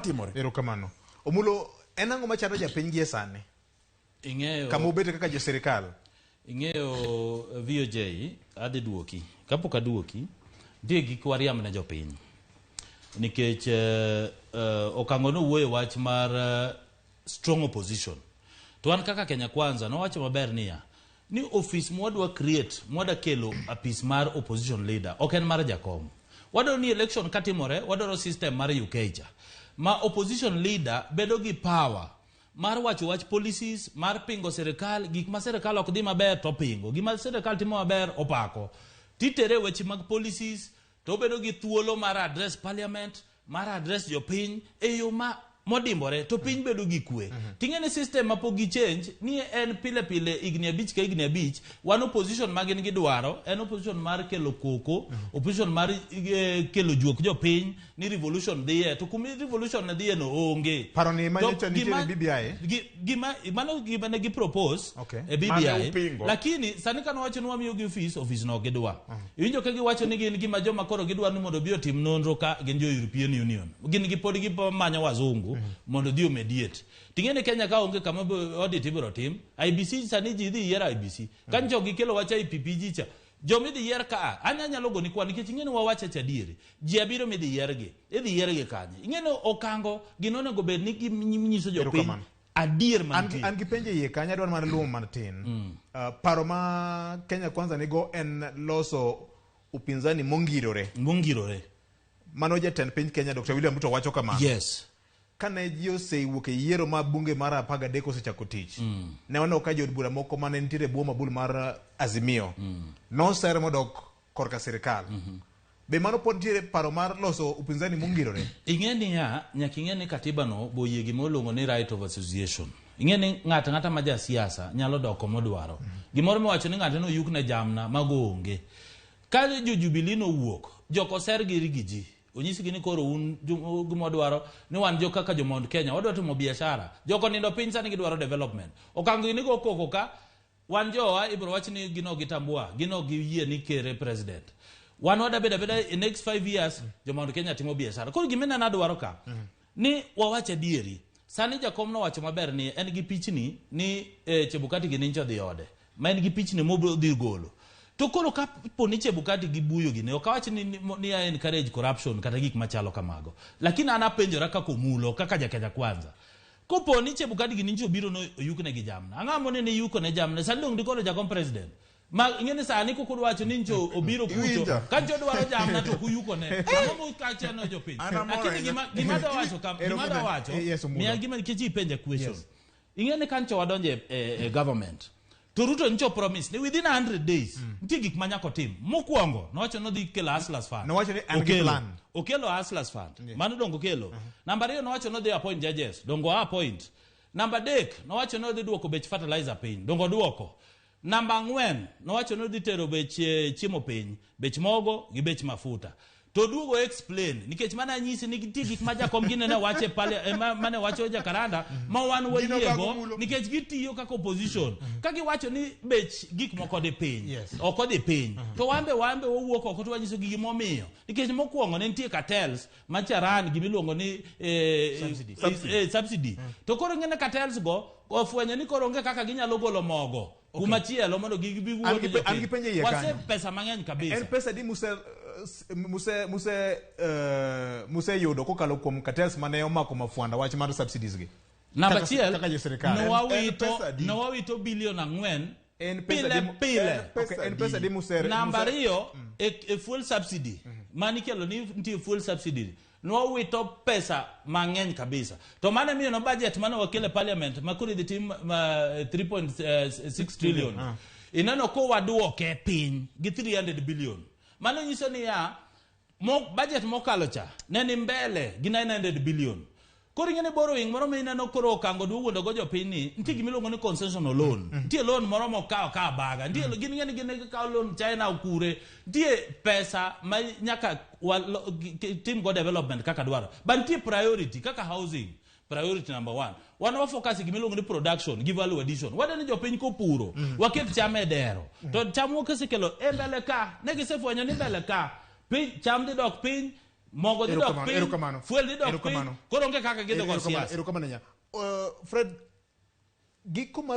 Timore. Erokamano. Omulo, en ang'o machando japiny gie sani? Ing'eyo Kama ubete kaka jo sirikal. Ing'eyo VOJ adhi duoki. Kapok aduoki, nitie gik wariamb ne jopiny. Nikech Okang'o nowuoyo wach mar strong opposition. To wan kaka Kenya Kwanza nowacho maber niya, ni ofis mwadwa create, mwadwa kelo apis mar opposition leader, ok en mar jakom. Wadwaro ni election katimore, wadwaro system mar UK cha. Ma opposition leader bedo gi power mar wacho wach policies, mar pingo sirikal, gik ma sirikal ok dhi maber to opingo, gima sirikal timo maber opako. Titere weche mag policies, to obedo gi thuolo mar address parliament, mar address jopiny e yo ma modimbore to piny bedo gi kwe. Ting'e ni system ma pok gi change ni en pile pile higni abich ka higni abich wan opposition ma gin gidwaro en opposition mar kelo koko, opposition mar kelo juok jopiny ni revolution dhiye to kuma revolution ne dhiye no onge. Paro ni ma To nyocha nitiere e BBI? Gima mano gima ne gi propose e BBI. Mane upingo. Lakini sani kane wacho ni wamiyogi ofis, ofis no ok gidwa. Iwinjo ka giwacho ni gin gima joma koro gidwaro ni mondo obi otim nonro ka gin jo European Union. Gin gi pod gimanyo wazungu mondo odhi omediate. Ting'e ni Kenya ka onge kama audit ibiro tim, IBC sani ji dhi yiero IBC. Ka nyocha gikelo wach IPPG cha, joma idhi yier ka a, an anyalo goni kwan nikech ing'e ni wawacho acha adieri. Ji abiriyo midhi yiergi, idhi yiergi kanye? Ing'e ni okango gino onego bed ni ginyiso jopiny Erokamano. adier An, mantie. an gi penjo iye kanyo adwaro mana luwo matin. Paro ma Kenya Kwanza nigo en loso upinzani mongirore. Mongirore. Mano jatend piny Kenya Dr. William Ruto wacho kamano. Yes. Kane ji osewuok e yiero ma bunge mar 13 osechako tich, ne waneno ka jood bura moko mane nitiere e bwo mabul mar Azimio noser modok korka sirikal. Be mano pod nitiere paro mar loso upinzani mongirore? Ing'e niya, nyaka ing'e ni katiba no boyie gima iluongo ni right of association. Ing'e ni ng'ato ang'ata ma ja siasa nyalo dok komodwaro. Gimoro miwacho ni ng'ato noyukne jamna, mago onge. Ka jo Jubilee nowuok, jok oser gi gi ji. Onyisgi ni koro un gima wadwaro ni wan jo kaka jo Mount Kenya wadwa timo biashara. Jok onindo piny sani gidwaro development. Okang' gi nigo koko ka wan jowa ibiro wach ni gino gitambua, gino giyie ni kere president. Wan wada bedo abeda in next 5 years jo Mount Kenya timo biashara. Koro gima ineno adwaro ka ni wawach adieri. Sani jakom nowacho maber ni en gi pichni ni Chebukati gi Nincho dhi ode. Ma en gi pichni mobiro dhi golo. To koro ka po ni Chebukati gi Buyo gini, ok awach ni I encourage corruption kata gik machalo kamago. Lakini an apenjora kaka Omulo, kaka ja Kenya Kwanza. Kopo ni Chebukati gi Nincho obiro no oyukne gi jamna. Ang'o mone ni yuko ne jamna? Sani dong dikoro jakom president. Ma ing'e ni sani koko wacho ni Ncho obiro kucho. Iwinjo? Ka Ncho dwaro jamna to kuyuko ne. Ang'o mukacheno jopiny? An amor Lakini ahinya. gima adwa wacho kam, gima adwa wacho, Yes, Omulo. miya gima nikech ipenja question. Yes. Ing'e ni ka ncho wadonjo e government to Ruto ncho promise ni within 100 days nitie gik ma nyaka otim. Mokwongo nowacho ni odhi kelo Hustlers Fund. Nowacho ni an gi Okelo. plan. Okelo Hustlers Fund. Mano dongo okelo. Namba ariyo nowacho ni odhi appoint judges. Dongo o appoint. Namba adek nowacho ni odhi duoko bech fertilizer piny. Dongo oduoko. Namba ang'wen nowacho ni odhi tero bech chiemo piny, bech mogo gi bech mafuta. To oduogo explain nikech mana anyisi ni nitie gik ma jakom gine ne wacho e pale, mane wacho Jakaranda ma wan Gino wayiego bago mulo. nikech gitiyo kaka opposition ka giwacho ni bech gik moko dhi piny ok odhi piny to wan be wawuok oko to wanyiso gi gimomiyo nikech mokwongo ne nitie cartels macharan gimiluongo ni Subsidy. subsidy. To koro ing'e ni cartels go ofwenyo ni koro onge kaka ginyalo golo mogo kuma chielo mondo gibi An gi an gi penjo iye Wase kanyo. pesa mang'eny kabisa. En pesa di muse yudo kokalo kuom cartels mane omako mafuanda wach mar subsidies gi? Namba Kaka achiel, kaka jo sirikal. En pesa adi? nowawito bilion 4 En pesa pile adi mu- pile. En pesa Okay, en adi? pesa di muse Namba ariyo, e fuel subsidy mani kelo ni nitie fuel subsidy nwawito pesa mang'eny kabisa to mano miyo no budget mane wakelo e parliament ma koro idhi tim 3.6 trillion ineno ko waduoke piny gi 300 billion. Mano nyiso niya budget mokalo cha ne ni mbele gi 900 billion. Koro ing'e ni borrowing moro ma ineno koro okango dwa wuondo go jopiny ni nitie gima iluongo ni concessional loan. Nitie loan moro mokawo ka abaga. Nitie gin ing'e ni gin gikawo loan China kure. Nitie pesa ma nyaka tim go development kaka dwaro. But nitie priority kaka housing. Priority number 1. Wan wa focus gima iluongo ni production gi value addition. Wadwa ni jopiny kopuro, waket cham e dero. To cham wakesekelo e mbele ka, ne gisefwenyo ni mbele ka, piny, cham dhi dok piny, Mogo dhi dok Erokamano, piny, erokamano. fuel dhi dok piny, Erokamano. koro onge kaka gidhi go Erokamano, siasa. erokamano ahinya. Fred, giko mar